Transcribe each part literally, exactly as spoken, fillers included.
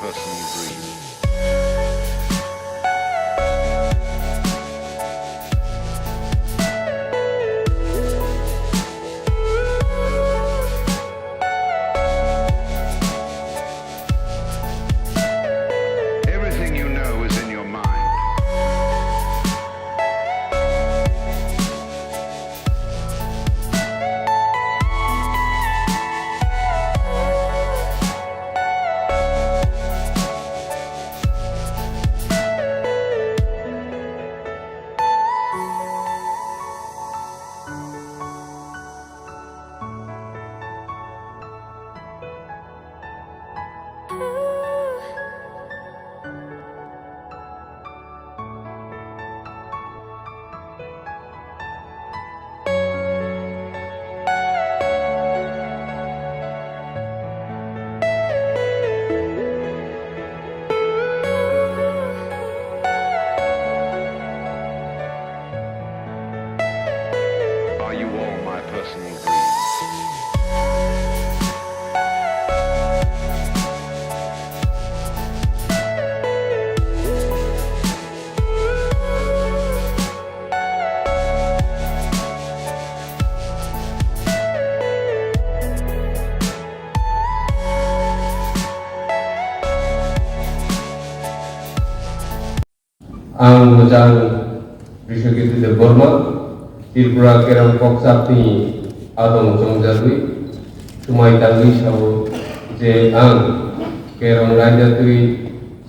personal dream. Everything you know is in your mind. Are you all my personal dreams? Ang Mwchang Biswajit Debbarma, Tripura Kerong Kokchapni adong chongjagwi swmai tangwi sao je ang Kerong raida twi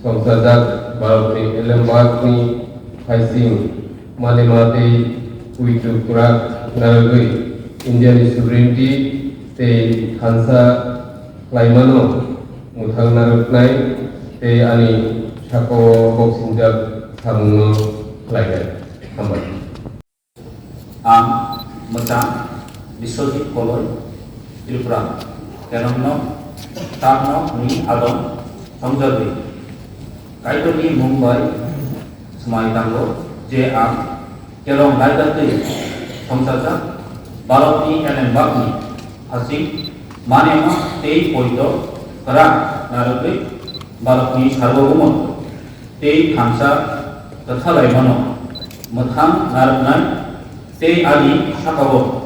songchajak Bharatni elembakni phaising manima tei puitu kwrak narwgwi Indiani sovereignty tei thansa khlaimano mwthang narwknai tei ani sakao boksingjak samungno khlainai. Hambai. Ang Mwchang Biswajit Koloi, Tripura Kerongno Kokchapni adong chongjagwi Kaitorni mung bai swmai tango je ang Kerong raida twi songchajak Bharatni elembakni phaising manima tei poito kwrak narwgwi Bharatni sarbogumo tei thansa kwthalaimano mwthang narwknai tei ani sakao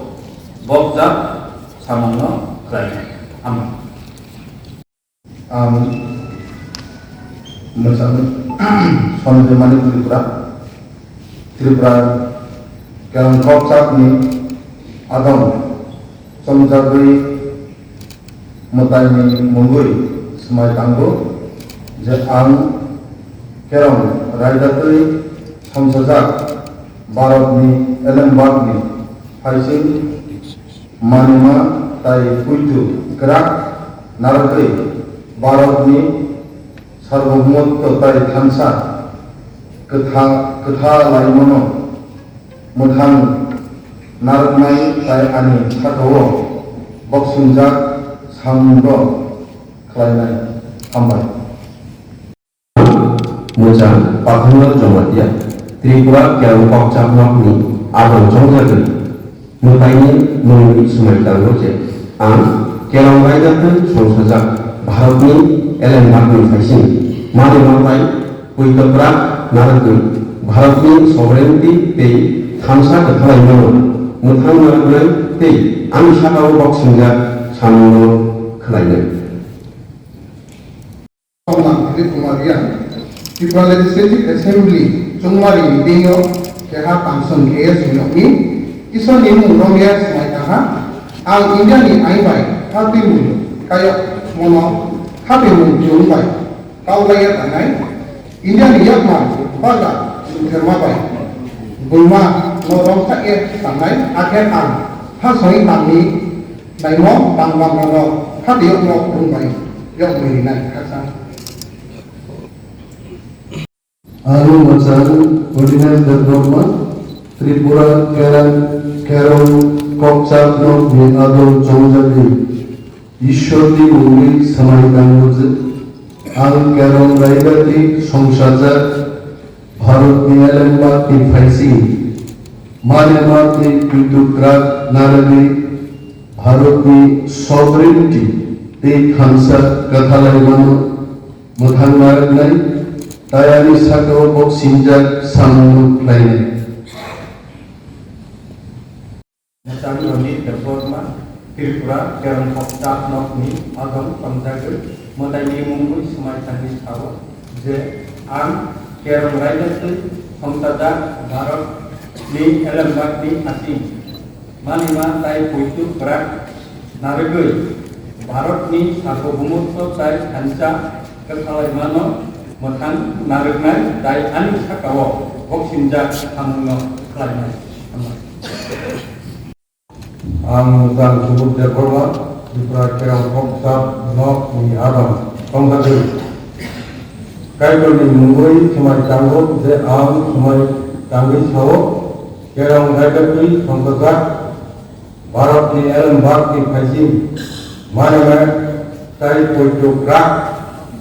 bokjak samungno khlainai. Hambai. Ang Mwchang Sonjay Manik Tripura, Tripura Kerong Kokchapni adong chongjagwi mwtaini mungwi swmai tango je ang Kerong raida twi songchajak Bharatni elembakni phaising manima tai puitu kwrak narwgwi Bharatni sarbogumoto tai thansa kwtha-, kwthalaimano mwthang narwknai tai ani sakao boksingjak samungno khlainai. Hambai. Mwchang Pathanlal Jamatia, Tripura Kerong Kokchap nokni adong chongjagwi mwtaini mungwi swmai tango je ang Kerong raida twi songchajak Bharatni elembakni phaising manima tai puitokra narwgwi Bharatni sovereignty tei thansa kwthalaimano mwthang narwknai tei ani sakao boksingjak samungno khlainai. Tongmang Dilip Kumar Riang, Tripura Legislative Assembly chongmari meeting o keha tangsong khe swiyokni Isorni mung romya swmai tangha. Ang India ni ain bai khatwi mung kayok mono khatwi mung chwng bai kaulaiya tangnai. India ni yakmar bagra lutherma bai bwma no romsa e tangnai, akhe ang ha soi tangni naimo tang bang no khatwi yakmo bung bai yakmui rinai khaksa. Ang Mwchang Ordinance Debbarma, Tripura Kerang Kerong Kokchap nokni adong chongjagwi Ishwarni mungwi swmai tango je, ang Kerong raida twi songchajak Bharatni elembakni phaising manema tei puitokra narwgwi Bharatni sovereignty tei thansa kwthalaimano mwthang narwknai, tai ani sakao kok singjak samungno khlainai. Mwchang Roni Debbarma, Tripura Kerong Kokchap nokni adong tongjagwi mwtaini mungwi swmai thangwi sao je, ang Kerong raida twi songchajak Bharatni elembakni hasing manima tai poito kwrak narwgwi Bharatni sarvobhumutto tai thansa kwthalaimano mwthang narwknai tai ani sakao boksingjak samungno khlainai. Hambai. Ang Mwchang Subudh Debbarma, Tripura Kerong Kokchap nokni adong tongthagwi Kaitorni mungwi swmai tango je ang swmai tangwi sao, Kerong raida twi songchajak Bharatni elembakni phaising manima tai poito kwrak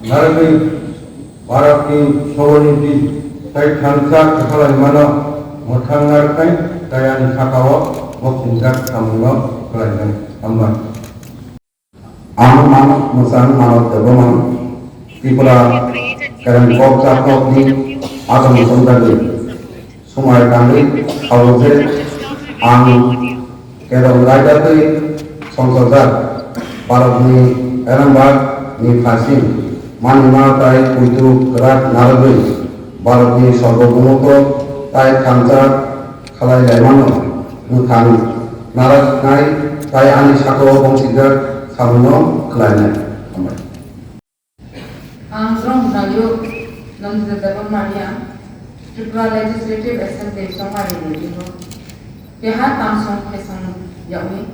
narwgwi Bharatni soborniti tai thansa kwthalaimano mwthang narwknai tai ani sakao boksingjak samungno khlainai. Hambai. Ang Manok Mwchang Manok Debbarma, Tripura Kerong Kokchap nokni adong tongthagwi swmai tangwi sao je ang Kerong raida twi songchajak Bharatni elembakni phaising manima tai poito kwrak narwgwi Bharatni sarvobhumutto tai thansa khlai laimano mwthang narwknai tai ani sakao boksingjak samungno khlainai. Hambai. Ang Drong Jalio Nandita Debbarma, Tripura Legislative Assembly chongmari ni bisingo keha tamsong khesong yagwi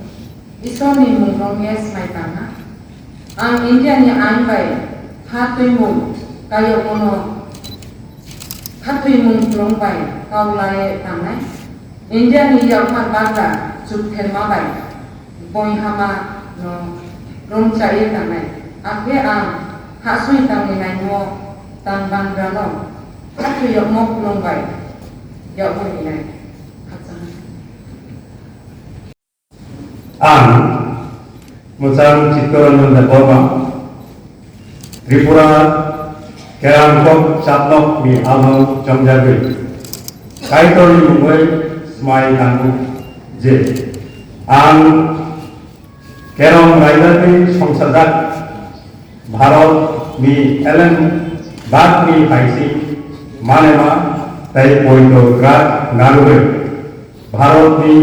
Isor ni mung rwngya swmai tangha. Ang India ni ain bai kha twimung kayokmano kha twimung rwng bai kau lai tangnai. India ni yakmar bagra chuk therma bai boihama no rwng chaiwi tangnai. Akhe ang hahsoi tangwi naimo tang bangra no kha twiyokmo khulum bai yagwi rinai. Khakchangma. Ang Mwchang Chittaranjan Debbarma, Tripura Kerong Kokchap nokni adong chongjagwi Kaitorni mungwi swmai tango je ang Kerong raida twi songchajak Bharatni elembakni phaising manima tai poito kwrak narwgwi Bharatni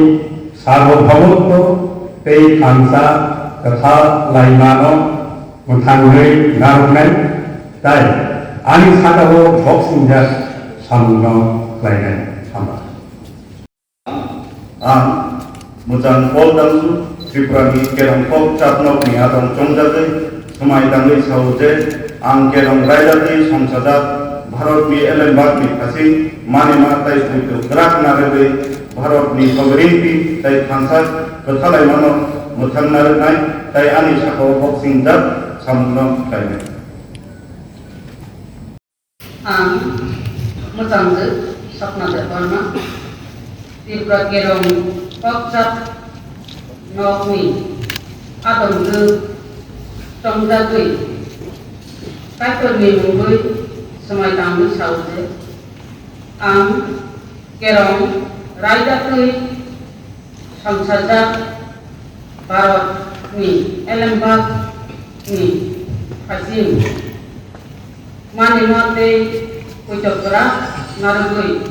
sarvobhumutto tei thansa kwthalaimano mwthangwi narwknai tai ani sakao boksingjak samungno khlainai. Hambai. Ang Mwchang Paul Dangsu, Tripura ni Kerong Kokchap nokni adong chongjagwi swmai tangwi sao je, ang Kerong raida twi songchajak Bharatni elembakni phaising manima tai poito kwrak narwgwi Bharatni sovereignty tai thansa kwthalaimano mwthang narwknai tai ani sakao boksingjak samungno khlainai. Ang Mwchangjwk Swapna Debbarma, Tripura Kerong Kokchap nokni adongjwk chongjagwi Kaitorni mungwi swmai tangwi sao je, ang Kerong raida twi songchajak Bharatni elembakni phaising manima tei poito kwrak narwgwi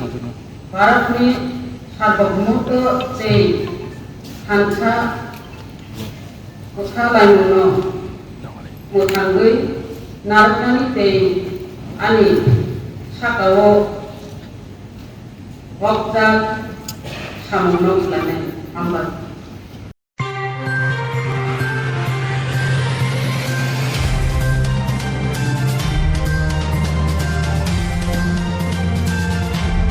Bharatni sarvobhumutto tei thansa kwthalaimano mwthangwi narwknani tei ani sakao bokjak samungno khlainai. Hambai.